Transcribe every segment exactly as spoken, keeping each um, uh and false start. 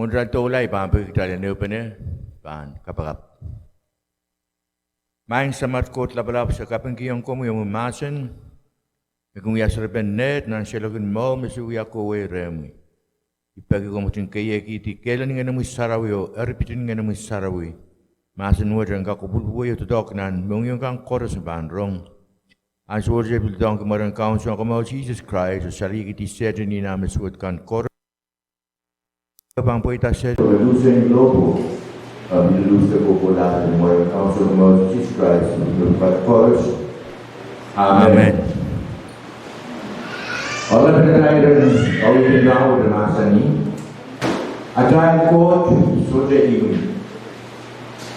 Mwohn atail doula, I pahn peki kitail en ehupene pahn kapakap. Maing Samat Koht Lapalap, se kapingkihong komwi omwi mahsen, me kin wia serepen neht nan seiloak en mour me se wia kohwei rehmwi. I peki komw ketin keiekihdi kehlen Ngehnomwi Sarawi oh eripit en Ngehnomwi Sarawi, mahsen wet en kak pwulopwul oh doadoahk nan mohngiong kan koaros me pahn rong. Ansou wet se pil doadoahngki mwaren Kaun Sounkomour Sises Krais oh salihkihdi Sehdan oh nah me suwed kan koaros. Pahn pweida Sehdan, lusen lohpwuo, pahn lusen kohkohlahte. Mwaren Kaun Sounkomour Sises Krais, me pwukat koaros. Amen. Oaralap en atail iren kaweid en rahnwet mahsanih: Atail Koht sohte imwi.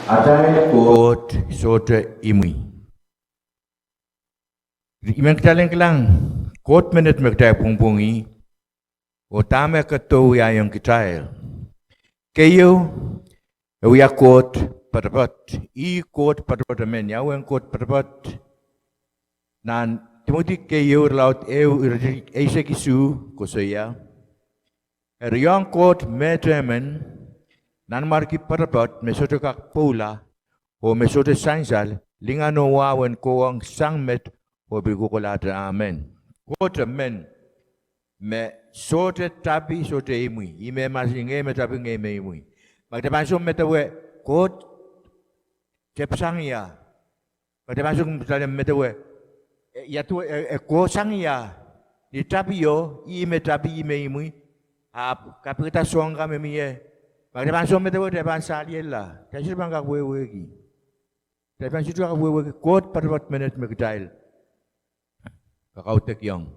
Atail Koht sohte imwi. I men kitail en kilang Koht menet me kitail pwongpwongih, oh dahme e ketido wiahiong kitail. Keieu, e wia Koht poatopoat. Ih Koht poatopoat emen. Ia uwen Koht poatopoat? Nan Timoty keieu, irelaud ehu, iretikitik eisek isuh koasoia: Eri ong Koht mehte emen nanmwarki poatopoat me sohte kak pwoula, oh me sohte sansal, lingan oh wahu en kohwong sang met oh pil kohkohlahte. Amen. Koht emen me sohte tapi, sohte imwi. Ih me mahsanih, ngehi me tapi, ngehi me imwi. Ma kitail pahn song medewe Koht tepsang ia, ma kitail pahn song medewe, e, ia duwe, e, e kohsang ia? Ni tapio, ih me tapi, ih me imwi, ahpw kapikada soahng kan me mie. Ma kitail pahn song medewe, kitail pahn saliella. Kitail sohte pahn kak wehwehki. Kitail pahn sohte kak wehwehki Koht poatopoat menet me kitail kakaudokiong.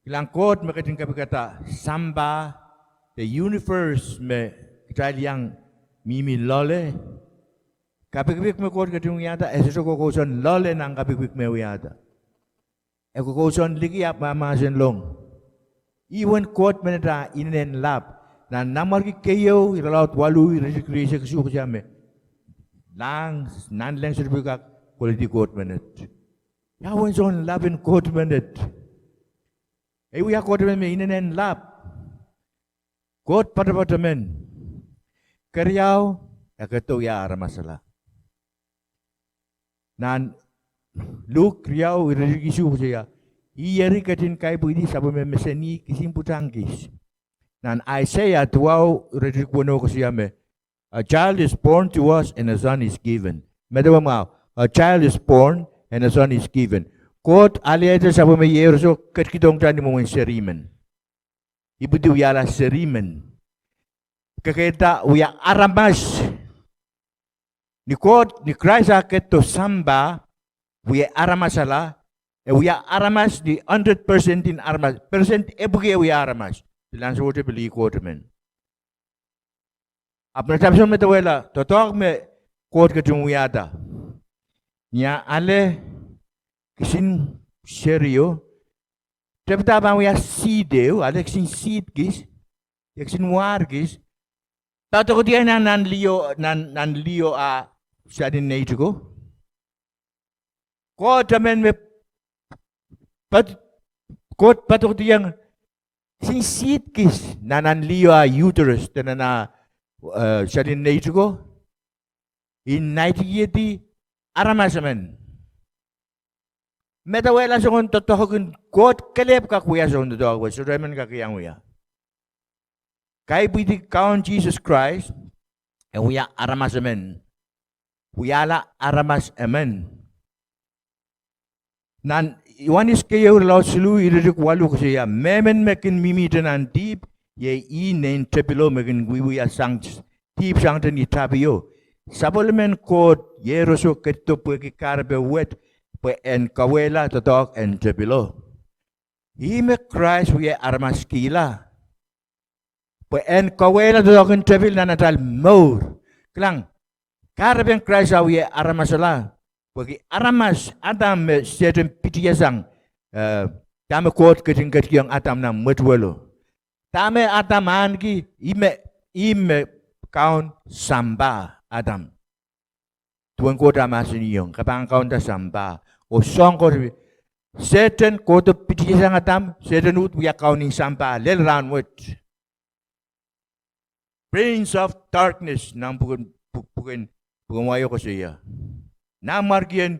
Kilang, Koht me ketin kapikada sampah de universe me kitail iang mihmi loale. Kapikipik me Koht ketin wiahda, e sohte kokousoan loale nan kapikipik me wiahda. E kokousoan liki, ahpw ma mahsenlong, ih uwen Koht menet ah inenen lap. Nan Nanmwarki keieu, irelaud waluh, iretikitik rieisek isuh koasoia me, lahng, nanleng sohte pil kak koledi Koht menet. Ia uwen soangen lap en Koht menet? E wia Koht emen me inenen lap. Koht poatopoat emen. Keriau, e ketido wia aramasala. Nan Luk riau, iretikitik isuh koasoia, ih eri ketin kaipwidi sapwellime mesen ih kisin pwutak kis. Nan Aiseia duwau, iretikitik weneu koasoia me, A child is born to us and a son is given. Medewe mwahu, a child is born and a son is given. Koht alehda sapwellime iehroso, ketikihdohng kitail ni mwomwen serimen. Ipwidi wiahla serimen. Kekeirda, wia aramas. Ni Koht, ni Krais ah ketido sampah, wia aramasala, e wia aramas ni hundred percent en aramas, percent epwiki e wia aramas. Pil ansou wet pil ih Koht emen. Ahpw ma kitail pahn song medewehla doadoahk me Koht ketin wiahda, ni ah ale kisin serio, tepda pahn wia seed ehu, ale kisin seed kis, kisin war kis, padokedieng nan, nan liho, nan, nan liho ah salin neitiko. Koht emen me, Koht padokedieng kisin seed kis nan, nan liho ah uterus, de nan ah, eh, salin neitiko, I naitikihedi aramas emen. Medewehla soangen doadoahk en Koht, kelehpw kak wia soangen doadoahk wet, sohte emen kak iang wia. Kaipwidi Kaun Sises Krais, e wia aramas emen. Wiahla aramas emen. Nan Ioanes keieu irelaud siluh iretikitik waluh koasoia, mehmen me kin mihmihte nan dihp, iei ih nein tepilo me kin wiewia sang dihp sangete ni tapio. Sapwellimen Koht iehroso ketido pwehki kahrepe wet, pwe en kauwehla doadoahk en tepilo. Ih me Krais wia aramas kihla, pwe en kauwehla doadoahk en tepil nan atail mour. Kilang, kahrepen Krais ah wia aramasala, pwehki aramas, Adam me Sehdan pitiasang, eh, dahme Koht ketin ketikihong Adam nan mwetuwelo. Dahme Adam ahneki, ih me, ih me kaun sampah Adam. Duwen Koht ah mahsanihong, ke pahn kaunda sampah. Oh soahng Koht, Sehdan, Koht pitiasang Adam, Sehdan uhd wia kaun en sampah lel rahnwet. prince of darkness, nan pwuken, pwuken, pwuken wai o koasoia. Nanmwarkien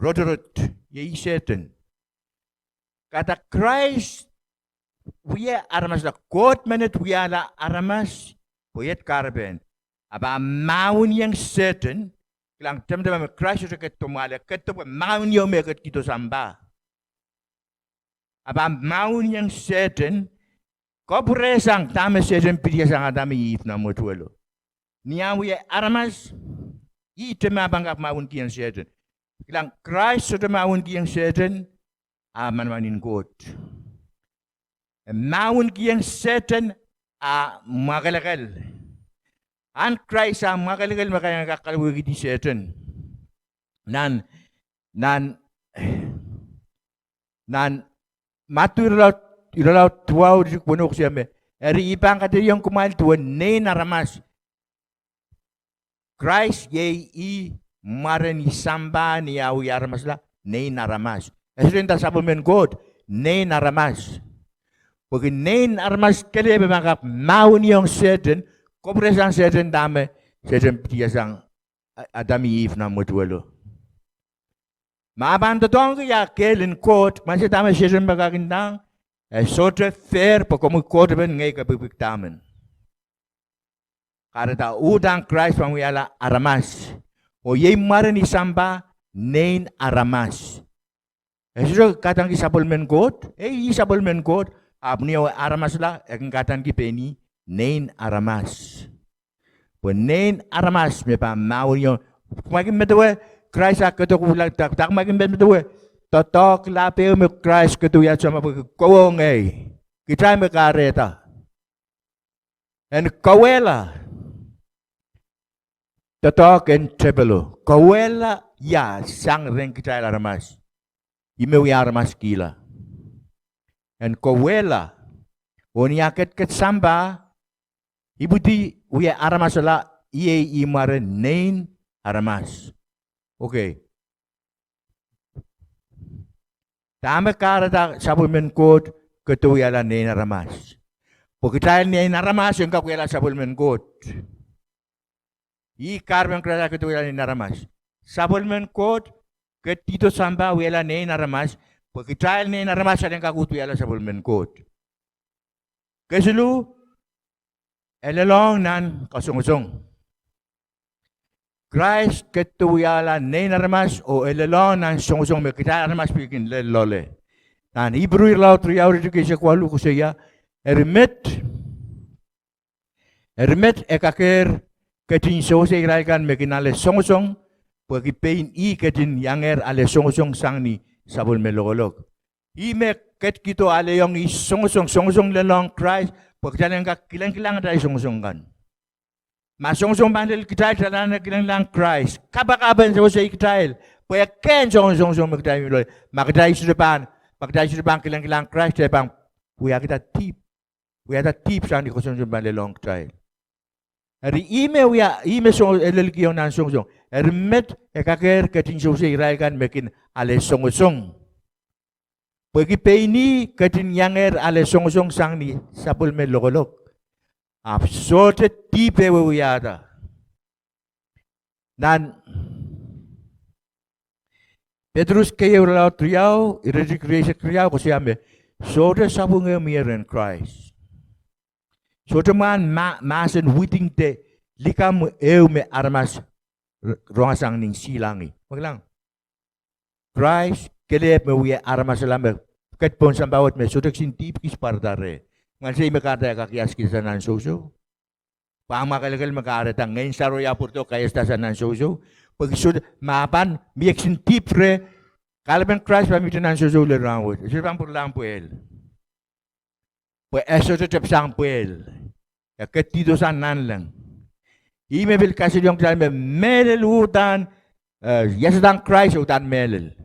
rotorot, iei Sehdan. Kahrehda Krais wia aramas la, Koht menet wiahla aramas pwe iet kahrepen. Ahpw e mahweniong Sehdan, kilang, tamataman me Krais sohte ketido mwahl, e ketido pwe mahwen ieu me ketikihdo sampah. Ahpw e mahweniong Sehdan, kapwuresang dahme Sehdan pitiasang Adam oh Ihp nan mwetuwelo. Ni ah wia aramas, ihte me pahn kak mahwenkihong Sehdan. Kilang, Krais sohte mahwenkihong Sehdan, ah manaman en Koht. E mahwenkihong Sehdan, ah mwakelekel. Ahn Krais ah mwakelekel me kaiang kak kalowehkihdi Sehdan. Nan, nan, nan Madiu irelaud, irelaud duwau, iretikitik weneu koasoia me, eri I pahn kadeiong kumwail duwen Nein Aramas. Krais iei ih mwaren ih sampah ni ah wia aramas la, Nein Aramas. E sohte nda sapwellimen Koht, Nein Aramas. Pwehki Nein Aramas kelehpw me pahn kak mahweniong Sehdan, kapwuresang Sehdan dahme Sehdan pitiasang Adam oh Ihp nan mwetuwelo. Ma e pahn doadoahngki ah kehl en Koht, ma se dahme Sehdan me kak ndahng, e sohte fair pwe komwi Koht emen, ngehi kepikipik dahmen. Kahrehda uhdahn Krais pahn wiahla aramas, oh iei mwaren ih sampah, Nein Aramas. E sohte kahdaneki sapwellimen Koht, e ih sapwellimen Koht, ahpw ni e aramas la, e kin kahdaneki pein ih Nein Aramas. Pwe Nein Aramas me pahn mahweniong. Kumwail kin medewe, Krais ah ketido, kumwail kin medewe, doadoahk lap ehu me Krais ketido wiahda sampah pwehki kowe oh ngehi. Kitail me kahrehda en kauwehla doadoahk en tepelo, kauwehla ia sang rehn kitail aramas. Ih me wia aramas kihla. En kauwehla, oh ni ah ketiket sampah, ipwidi wia aramas la, iei ih mwaren Nein Aramas. Okay. Dahme kahrehda sapwellimen Koht ketido wiahla Nein Aramas? Pwe kitail Nein Aramas en kak wiahla sapwellimen Koht. Ih kahrepen Krais ah ketido wiahla Nein Aramas. Sapwellimen Koht ketidihdo sampah wiahla Nein Aramas, pwe kitail Nein Aramas en kak uhd wiahla sapwellimen Koht. Kesiluh, e lelohng nan kasongosong. Krais ketido wiahla Nein Aramas oh e lelohng nan songosong me kitail aramas pil kin lel loale. Nan Ipru irelaud riau, iretikitik eisek waluh koasoia, eri met, eri met e kakehr ketin sewese irail kan me kin ale songosong, pwehki pein ih ketin iangehr ale songosong sang ni sapwellime lokolok. Ih me ketikihdo alehiong ih songosong, songosong lelohng Krais, pwe kitail en kak kilengkilang atail songosong kan. Ma songosong pahn lel kitail, kitail anahne kilengkilang Krais. Kapakap en sewesei kitail, pwe e kehn songosong me kitail mih loale. Ma kitail sohte pahn, ma kitail sohte pahn kilengkilang Krais, kitail pahn wiahkihda dihp, wiahda dihp sang ni songosong pahn lelohng kitail. Eri ih me wia, ih me song, e lelkihong nan songosong. Eri met e kakehr ketin sewese irail kan me kin ale songosong, pwehki pein ih ketin iangehr ale songosong sang ni sapwellime lokolok. Ahpw sohte dihp ehu e wiahda. Nan Petrus keieu, irelaud riau, iretikitik rieisek riau koasoia me sohte sapwung ehu mie rehn Krais. Sohte mwahn ma, mahsen widing de likamw ehu me aramas rongasang nin silangih. Mwekid, Krais kelehpw me wia aramas la me ket pohn sampah wet me sohte kisin dihp kis pwarada reh. Mwein sei me kahrehda e kak iasada sang nan sousou. Pwe mwakelekel me kahrehda Ngehn Sarawi ah pwurodo kaiasada sang nan sousou. Pwehki sohte, ma pahn mie kisin dihp reh, kahlepen Krais pahn mihte nan sousou lel rahnwet. E sohte pahn pwuralahng pwehl. Pwe e sohte tepsang pwehl. E ketidihdo sang nanleng. Ih me pil kasalehiong kitail me mehlel uhdahn, eh, iasadahn Krais uhdahn mehlel.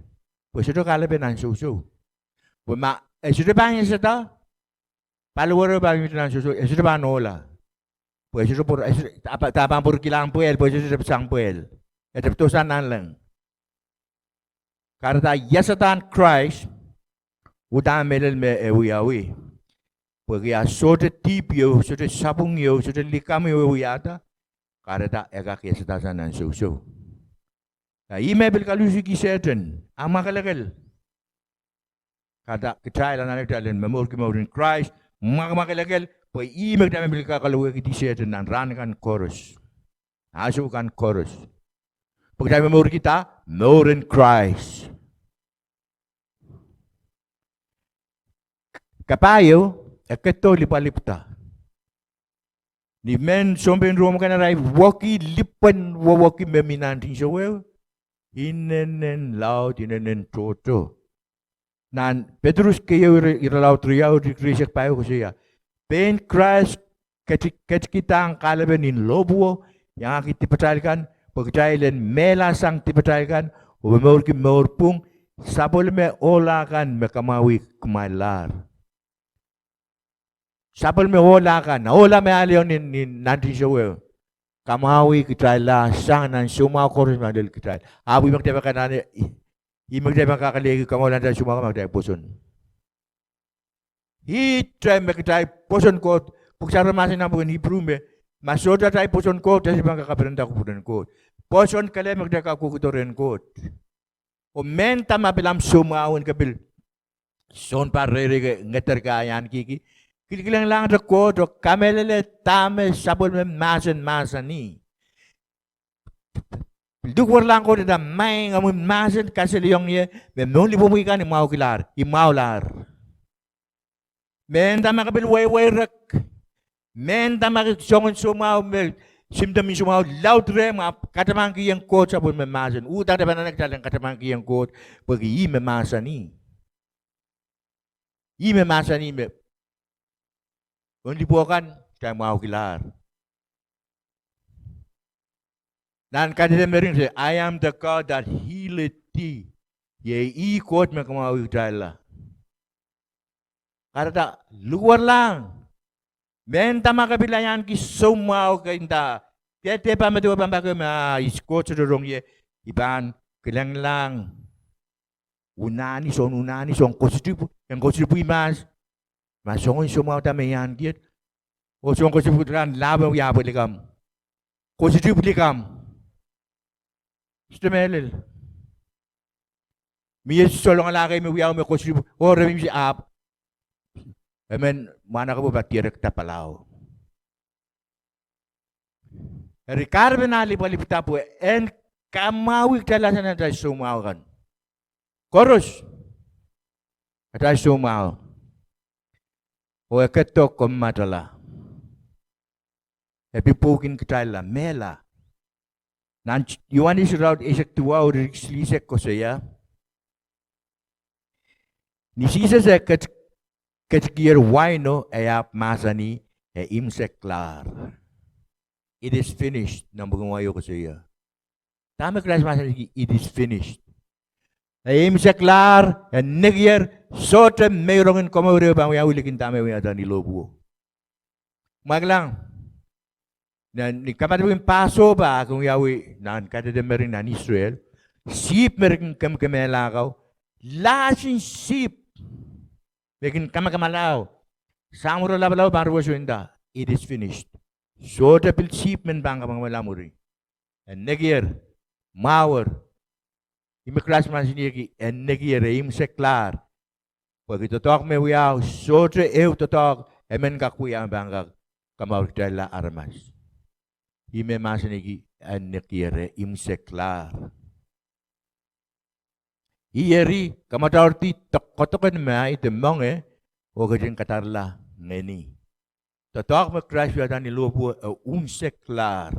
Pwe sohte kahlepen nan sousou. Pwe ma e sohte pahn iasada, paliwere pahn mihte nan sousou, e sohte pahn ohla. Pwe e sohte pwur, e sohte, ah pahn pwurkihlang pwehl, pwe e sohte tepsang pwehl. E tepdo sang nanleng. Kahrehda iasadahn Krais uhdahn mehlel me e wiawi. Pwehki a sohte dihp ieu, sohte sapwung ieu, sohte likamw ieu e wiahda, kahrehda e kak iasada sang nan sousou. A ih me pil kaluhsiki Sehdan, a mwakelekel. Kahrehda kitail anahne kitail en momourki mouren Krais, mwakmwakelekel, pwe ih me kitail me pil kak kalowehkihdi Sehdan nan rahn kan koaros. Ahnsou kan koaros. Pwe kitail momourkihda mouren Krais. Kapai ehu, e ketido lipwalipwda. Ni mehn sounpein Rom kan arail wekihla lipwen wehwehki me mi nan tinsouweo, inenen laud, inenen tohto. Nan Petrus keieu, iralaud riau, iretikitik rieisek pahieu koasoia, pein Krais ketikidahng kahlepen nin lohpwuo, iangahki dipatail kan, pwe kitail en mehla sang dipatail kan, oh momourki mour pwung, sapwellime ohla kan me kamwahwih kumwaillahr. Sapwellime ohla kan, ohla me aleiong ni, ni nan tinsouweo, kamwahwih kitailla sang nan soumwahu koaros me lel kitail. Ahpw ih me kitail pahn anahne, ih me kitail pahn kak alehki kamwahwihala atail soumwahu kan ma kitail pwoson. Ihte me kitail pwoson Koht, pwuhk sarawi mahsanih nan pwuken Ipru me, ma sohte atail pwoson Koht, atail pahn kak kapiranda kupwuren Koht. Pwoson kelehpw me kitail kak kohkihdo rehn Koht. Oh mehnda ma pil ahmw soumwahu en ke pil sounpar reirei ke ngeder ke ianihkihki, kilkilenglahngete Koht oh kamehlele dahme sapwellime mahsen mahsanih. Likwerlahng Koht, nda, Maing, omwi mahsen kasalehiong ie me mohnlipwopwi kan I mwahukilahr, I mwahulahr. Mehnda ma ke pil weiweirek, mehnda ma ke soangen soumwahu me, symptom en soumwahu laud rehmw, ahpw katamankiong Koht sapwellime mahsen. Uhdahn kitail pahn anahne kitail en katamankiong Koht, pwehki ih me mahsanih. Ih me mahsanih me mohnlipwo kan kitail mwahukilahr. Nan kadehdeh mering se, I am the God that healeth thee. Iei ih Koht me kamwahwih kitailla. Kahrehda likwerlahng. Mehnda ma ke pil ianihki soumwahu ke nda, dehde pahn medewe pahn pak me, ah, I, Koht sohte rong ie, I pahn kilenglahng unani, soangen unani, soangen kosipw, en kosipwi mahs, ma soangen soumwahu da me I ahneki et, oh soangen kosipw kan lahpo wia pwe likamw. Kosipw likamw. Sohte mehlel. Mie souleng alahkei me wiawi me kosipw, oh re mihmihte ahpw emen mwahnakapwo pahn dierekda palaho. Eri kahrepen ah lipwalipwda pwe en kamwahwih kitailla sang nan atail soumwahu kan. Koaros. Atail soumwahu. Oh e ketido kommatala. E pil pwoukin kitailla, mehla. Nan Iohanes irelaud eisek duwau, iretikitik silihsek koasoia, ni Sises eh ket-, ketikier waino, e ahpw mahsanih, e imwseklahr. It is finished, nan pwuken wai o koasoia. Dahme Krais mahsanihki, it is finished. E imwseklahr, e nekier, sohte meirong en komour ehu pahn wiawi likin dahme e wiahda ni lohpwuo. Mwaklang, ni kamadipw en Pasopa ah kin wiawi nan kadehdeh mering nan Israel, sihpw me re kin kemekemehla kau, lahsin sihpw me kin kamakamala o, samworo lapalap pahn re wehwehki nda, it is finished. Sohte pil sihpw men pahn kamakamala mwuri. E nekier, mwahuer. Ih me Krais mahsanihki, e nekier, e imwseklahr. Pwehki doadoahk me wiawi, sohte ehu doadoahk emen kak wia me pahn kak kamaur kitailla aramas. Ih me mahsanihki, e nekier, e imwseklahr. Ih eri kamataurdi doadoahk koadoken me ahi de moange, oh ketin kadarala ngeni. Doadoahk me Krais wiahda ni lohpwuo e unseklahr.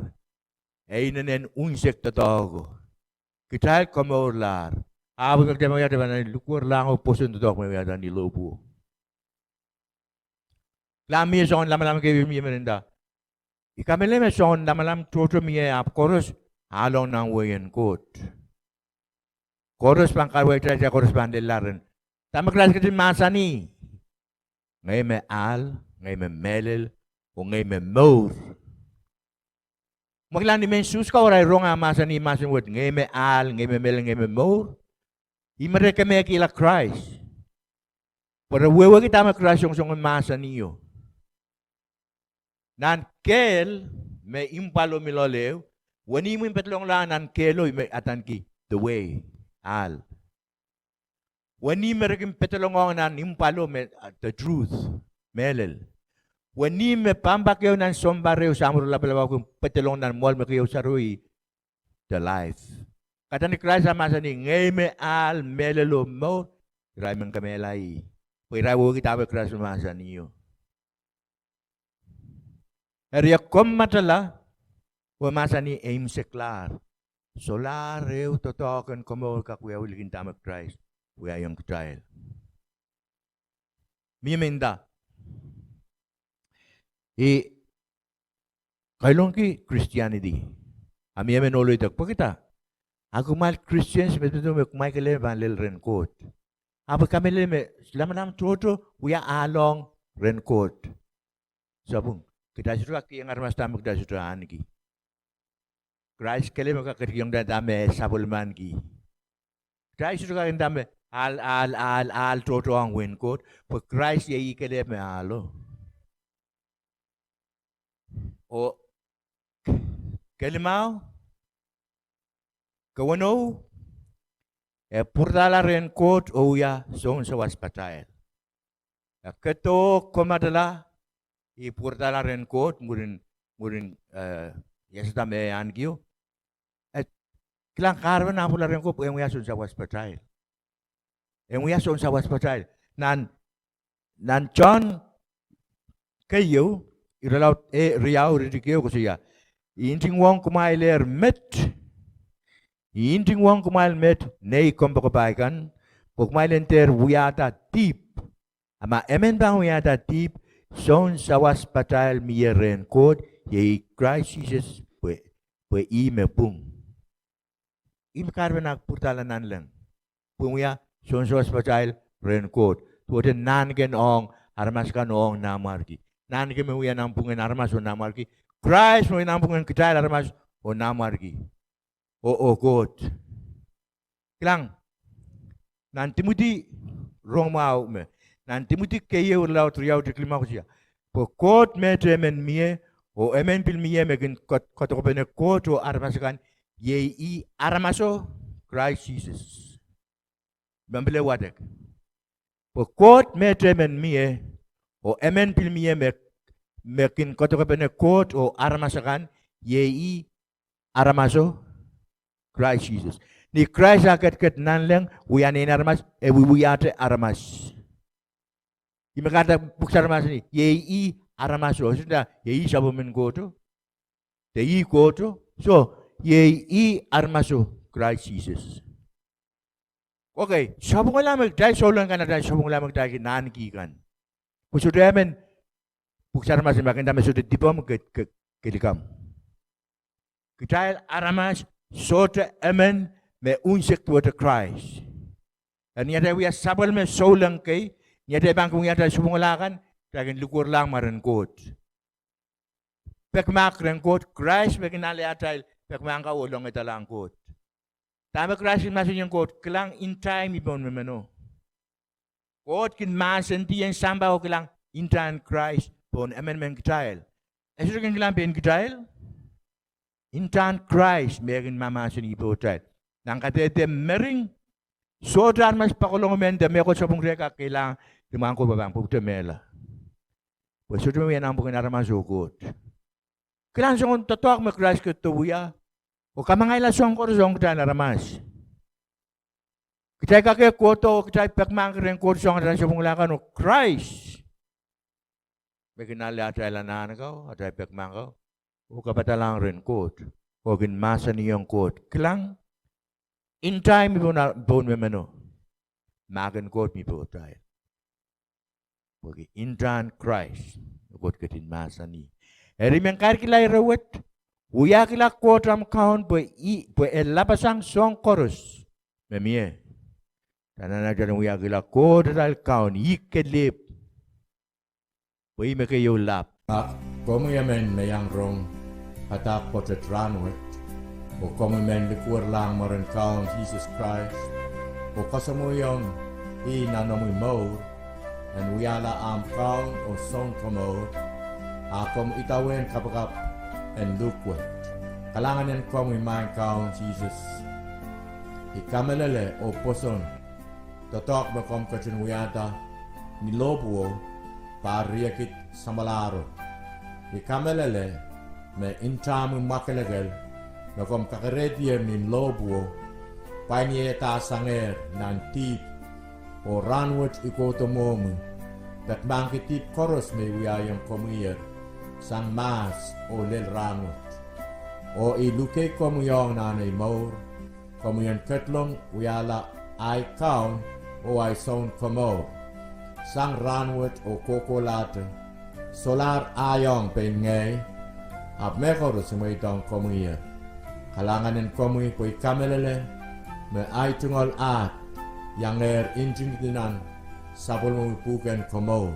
E inenen unsek doadoahko. Kitail komourlahr. Ahpw me kitail me wiahda pahn likwerlahng oh pwoson doadoahk me wiahda ni lohpwuo. Kilang, mie soangen lamalam kei me mie me nda, I kamehlele me soangen lamalam tohto mie, ahpw koaros ahlong nan wehin Koht. Koaros pahn kawehwehkitail, koaros pahn lella rehn dahme Krais ketin mahsanih. Ngehi me ahl, ngehi me mehlel, oh ngehi me mour. Ma kilang, ni mehn Suhs kau arail rong ah mahsanih mahsen wet, ngehi me ahl, ngehi me mehlel, ngehi me mour, ih me re kemehkihla Krais. Pwe re wehwehki dahme Krais songosong mahsanio. Nan kehl me impwalo mi loale, wenihmw en pedolonglahng nan kehlo me adaneki the way, ahl. Wenihmw me re kin pedolongohng nan impwalo me, uh, the truth, mehlel. Wenihmw me pampakeo nan sounpar ehu, samworo lapalap ehu, kin pedolong nan mwoahl me keieu sarawi, the life. Kadaniki Krais a mahsanih, ngehi me ahl, mehlel oh mour, irail men kemehla ih. Pwe irail wehwehki dahme Krais mahsanio. Eri e komw matala, oh mahsanih e imwseklahr. Solahr ehu doadoahk en komour kak wiawi likin dahme Krais wiahiong kitail. Mie me nda, I kailongki Christianity. A mie me nohleidek pwekida. A kumwail Christians me, me, me kumwail kelehpw pahn lel rehn Koht. Ahpw kamehlele me lamalam tohto wia ahlohng rehn Koht. Sapwung, kitail sohte kak kihong aramas dahme kitail sohte ahneki. Krais kelehpw me kak ketikihong kitail dahme e sapwellimaniki. Kitail sohte kak nda me ahl, ahl, ahl, ahl tohtohng wehin Koht, pwe Krais iei ih kelehpw me ahlo. Oh kelimau, kewenou, e pwuradahla rehn Koht oh wia sounsawas patail. E kedoh komatala, I pwuradahla rehn Koht mwurin, mwurin, eh, iasada me e ahnekio. E kilang kahrepen ah pwurala rehn Koht pwe en wia sounsawas patail. En wia sounsawas patail. Nan, nan John keieu, irelaud, eh, riau, iretikieu koasoia, I ntingwohng kumwailehr met, I ntingwohng kumwail met, nei kompoakepahi kan, pwe kumwail en dehr wiahda dihp. A ma emen pahn wiahda dihp, sounsawas patail mie rehn Koht, iei Krais Sises, pwe, pwe ih me pwung. Ih me kahrepen ah pwuradahla nanleng. Pwe wia sounsawas patail rehn Koht. Duwehte nahnken ong aramas akan oh ong nanmwarki. Nahnken me wia nanpwungen aramas oh nanmwarki. Krais me wia nanpwungen kitail aramas oh nanmwarki. Oh, oh Koht. Kilang, nan Timoty rong mwahu me, nan Timoty keieu irelaud riau iretikilimau koasoia, pwe Koht mehte emen mie, oh emen pil mie me kin kot-, kodokopene Koht oh aramas akan, iei ih aramaso Krais Sises. Mempele wadek. Pwe Koht mehte emen mie, oh emen pil mie me, me kin kodokopene Koht oh aramas akan, iei ih aramaso Krais Sises. Ni Krais ah ketiket nanleng, wia nein aramas, e wiwiahte aramas. Ih me kahrehda Pwuhk Sarawi mahsanih, iei ih aramaso, sohte nda, iei ih sapwellimen Kohto, de ih Kohto, soh, iei ih aramaso Krais Sises. Okay, sapwungala me kitail souleng kan, atail sapwungala me kitail kin ahneki kan. Pwe sohte emen, Pwuhk Sarawi mahsanih, ma ke nda me sohte dipomw ke, ke, ke likamw. Kitail aramas sohte emen me unsek duwehte Krais. Eri ni atail wia sapwellime souleng kei, ni atail pahn kin wia atail sapwungala kan, kitail kin likwerlahng mwaren Koht. Pekmahk rehn Koht, Krais me kin ale atail pekmahk kan oh loangedalahng Koht. Dahme Krais kin mahsanihong Koht, kilang, intahn I pohn mehmeno. Koht kin mahsendi en sampah oh kilang, intahn Krais pohn emenemen kitail. E sohte kin kilang pein kitail. Intahn Krais me kin mahmahsen ih pohtail. Nan kadehde mering, sohte aramas poakolong men de mehkot sapwung re kak keilahn limwahn Koht pahn pwupwude mehla. Pwe sohte me wia nanpwungen aramas oh Koht. Kilang soangen doadoahk me Krais ketido wia, oh kamangaila soahng koaros ong kitail aramas. Kitail kak kohdo oh kitail pekmahk rehn Koht soangen atail sapwungala kan oh Krais me kin ale atail anahn ko, atail pekmahk ko, oh kapadalahng rehn Koht, oh kin mahsanihong Koht, kilang, intahn I pohn, pohn mehmeno. Mahk en Koht mi pohtail. Pwehki intahn Krais, Koht ketin mahsanih. Eri I men kairkihla ire wet, wiahkihla Koht omw Kaun pwe ih, pwe e lapasang soahng koaros me mie. Dahme atail en wiahkihla Koht atail Kaun, ih kelehpw. Pwe ih me keieu lap. A komwi emen me iang rong padahk pwoatet rahnwet, oh komwi men likwerlahng mwaren Kaun Sises Krais, oh kasamwoiong ih nan omwi mour, en wiahla ahmw Kaun oh Sounkomour, a komw idawehn kapakap en luhk wet. Kalahngan en komwi, Maing Kaun Sises. I kamehlele oh pwoson doadoahk me komw ketin wiahda ni lohpwuo, pahr riekid samwalahro. I kamehlele me ntahmwi mwakelekel me komw kakerehdi ni lohpwuo, pwain iehda sangehr nan dihp, oh rahnwet I kohdo mwohmwi, peki mahkki dihp koaros me I wiahiong komwiher sang mahs oh lel rahnwet. Oh I luke komwi ong nan ei mour, komwi en ketlong wiahla ahi Kaun oh ahi Sounkomour sang rahnwet oh kohkohlahte, solahr ahiong pein ngehi, ahpw mehkoaros I mweidohng komwiher. Kalahngan en komwi pwe I kamehlele me ahi tungoal ahd iangehr ntingdi nan sapwellimomwi pwuhken komour.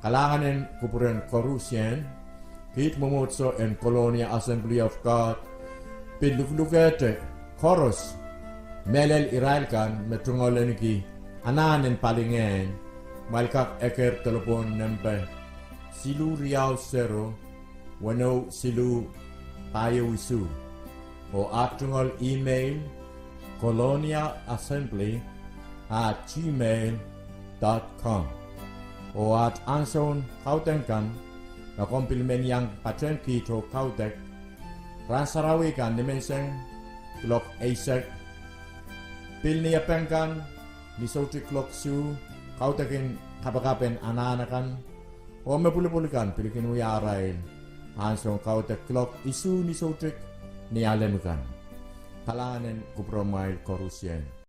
Kalahngan en kupwuren koarusie, kiht mwomwohdiso en Colonia Assembly of God pil lukelukehte koaros, mehlel irail kan me tungoal ahniki anahn en palingehn, kumwail kak eker delepwohn nempe siluh riau sero, weneu siluh, pahieu isuh. Oh aht tungoal email, colonia assembly at gmail dot com. Oh aht ansoun kaudok kan, ma komw pil men iang patehng kiht oh kaudok, rahn sarawi kan nimenseng kuloak eisek, pil Niepeng kan ni soutik kuloak isuh, kaudok en kapakap en anahn akan, oh me pwulopwul kan pil kin wia arail ansoun kaudok kuloak isuh ni soutik Nialem kan. Kalahngan en kupwuramwail koarusie.